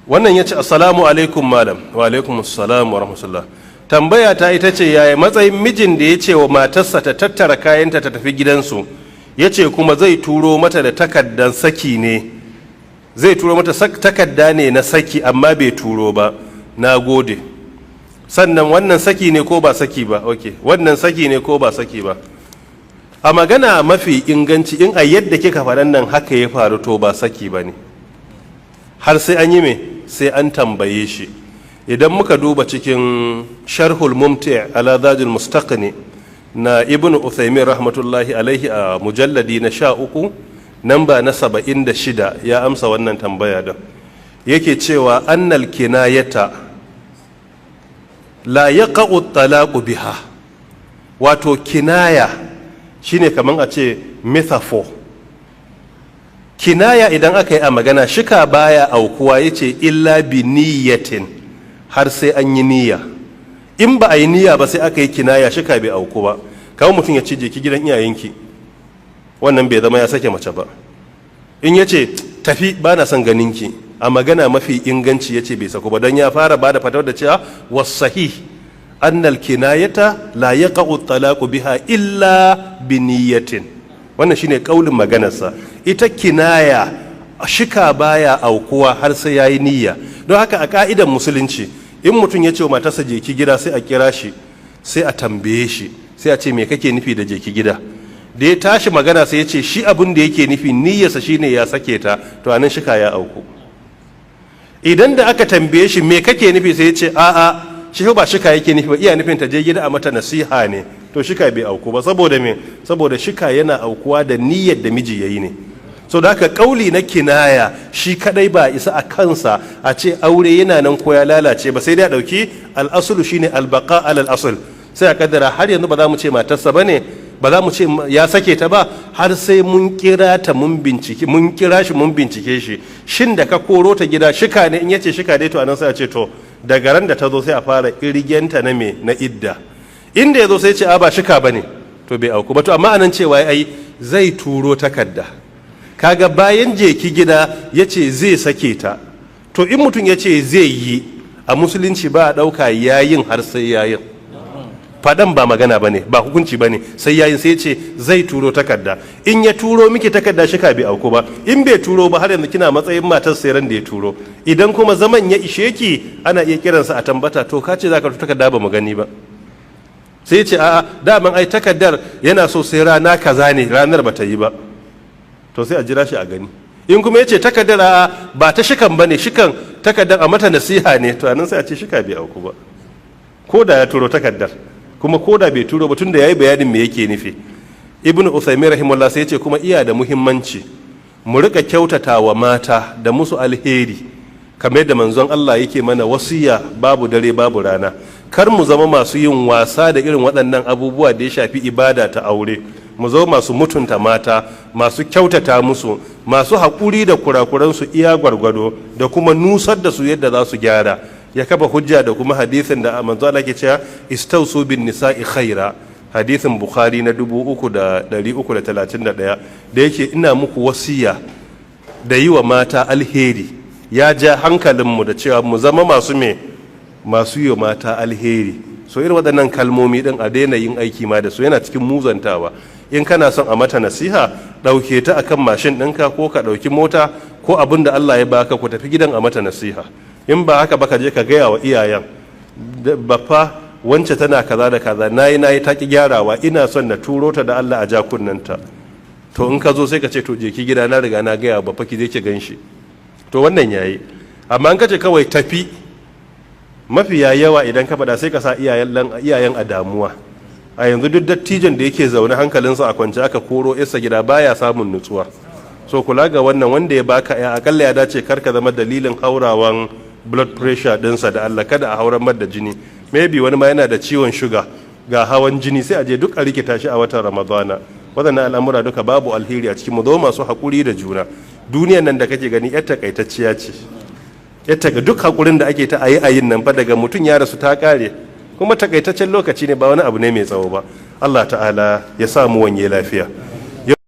Wannan ya ce, "Assalamu alaikum malam." Wa alaikum assalam wa rahmatullah. Tambaya ta ita ce, yaya matsayin mijin da ya ce wa matarsa ta tattara kayanta ta tafi gidansu, ya ce kuma zai turo mata da takaddan saki ne, zai turo mata takarda ne na saki, amma bai turo ba? Na gode. Sannan wannan saki ne ko ba saki ba? Ok, wannan saki ne ko ba saki ba? A magana mafi inganci, in a yadda kika faɗan nan haka ya faru, to ba saki ba ne, har sai an yi me? Sai an tambaye shi. Idan muka duba cikin Sharhul Mumti ala Zadul Mustaqni na Ibn Uthaymin rahmatullahi alaihi, a mujalladi na 13, namba na 76, ya amsa wannan tambaya din. Yake cewa annal kinayata la yaqa'u talaqu biha. Wato kinaya shine kaman a ce metaphor. Kinaya idan aka yi a magana, shika baya aukuwa, yace illa bi niyyatin, har sai an yi niyya. In ba a yi niyya ba sai aka yi kinaya, shika bai auku ba. Kawai mutum ya ce, "Je ki gidan iyayenki," wannan bai zama ya sake mace ba. In ya ce, "Tafi, ba na son ganinki," a magana mafi inganci ya ce bai saku ba, don ya fara ba da fatawar da cewa wasahih annal kinayata la yaqa'u talaqu biha illa bi niyyatin. Wannan shine kaulin maganarsa. Ita kinaya, shika baya aukuwa har sai yayi niyya. Don haka a ka'idan musulunci, in mutum ya ce wa matarsa, "Je ki gida," sai a kira shi, sai a tambaye shi, sai a ce, "Me kake nufi da 'je ki gida'?" Da ya tashi magana sai ya ce shi abin da yake nufi, niyyarsa shine ya sake ta, to anan shika ya auku. Idan da aka tambaye shi, "Me kake nufi?" sai ya ce a'a, shi ba shika yake nufi ba, iya nufin ta je gida a mata nasiha ne, to shika bai auku ba. Saboda me? Saboda shika yana aukuwa da niyyar da miji yayi ne. So da haka kauli na kinaya shi kadai ba isa a kansa a ce aure yana nan ko ya lalace ba, sai dai a dauki al'asulu, shine albaqa alal asl. Sai a kaddara har yanzu ba za mu ce matarsa bane, ba za mu ce ya sake ta ba, har sai mun kira ta mun bincike, mun kira shi mun bincike shi, shin da ka koro ta gida shika ne? In yace shika dai, to anan sai a ce to daga ran da ta zo sai a fara irgenta na me? Na idda. Inda ya zo sai ce a ba shika bane, to bai auku ba. To amma anan cewa ai zai turo takarda, kaga bayan "je ki gida" ya ce zai sake ta. To in mutum ya ce zai yi, a musulunci ba a ɗauka yayin har sai yayin. Faɗan ba magana ba ne, ba hukunci ba ne, sai yayin. Sai ce zai turo takarda. In ya turo miki takarda, shika bai auku ba. In bai turo ba, har yanzu kina matsayin matar sai ran da ya turo. Idan kuma zaman ya ishe ki, ana iya kiransa a tambata, "To ka ce za ka turo takarda, ba mu gani ba." Sai ce a'a, daman ai takardar yana so sai rana kaza ne, ranar ba ta yi ba, to sai a jira shi a gani. In kuma ya ce takardar a'a, ba ta shikan ba ne, shikan takardar a mata nasiha ne, to anan sai a ce shika bai auku ba ko da ya turo takardar, kuma ko da bai turo ba, tunda yayi bayanin me yake nufi. Ibnu Uthaymin rahimahullah sai ya ce kuma iya da muhimmanci mu rika kyautata wa mata da musu alheri, kamar yadda manzon Allah yake mana wasiya babu dare babu rana. Kar mu zama masu yin wasa da irin waɗannan abubuwa da ya shafi ibada ta aure. Mu zo masu mutunta mata, masu kyautata musu, masu haƙuri da kurakuransu iya gwargwado, da kuma nusar da su yadda za su gyara. Ya kafa hujja da kuma hadisin da manzo Allah ke cewa istausu bin nisa'i khaira, hadisin Bukhari na 3331, da yake ina muku wasiya da yi wa mata alheri. Ya ja hankalinmu da cewa mu zama masu me? Masu yi wa mata alheri. So irin waɗannan kalmomi ɗin a daina yin aiki ma da su, yana cikin muzantawa. In kana son a mata nasiha, ɗauke ta akan mashin ɗinka ko ka ɗauki mota ko abin da Allah ya baka, ku tafi gidan a mata nasiha. In ba haka ba, ka je ka gaya wa iyayen, "Baffa, wance tana kaza da kaza, nayi nayi ta ki gyarawa, ina son na turo ta da Allah a ja kunnanta." To in ka zo sai ka ce, "To je ki gida, na riga na gaya baffa, ki je ki gan shi." To wannan yayi. Amma in ka ce kawai tafi, mafiya yawa idan ka faɗa sai ka sa iyayen a damuwa. A yanzu duk dattijon da yake zaune hankalinsa a kwance aka koro isa gida, baya samun nutsuwa. So kula ga wannan, wanda ya baka ya akalla ya dace kar ka zama dalilin haurawan blood pressure dinsa da Allah, kada a hauran da jini. Maybe wani ma yana da ciwon shuga, ga hawan jini, sai a je duk a rikita shi a watan Ramadana. Waɗannan al'amura duka babu alheri a cikin. Mu zo masu haƙuri da juna. Duniyan nan da kake gani yar takaitacciya ce. Yadda ga duk haƙurin da ake ta ayi ayin nan fa, daga mutum ya rasu ta ƙare. Kuma takaitaccen lokaci ne, ba wani abu ne mai tsawo ba. Allah Ta'ala ya sa mu wanye lafiya.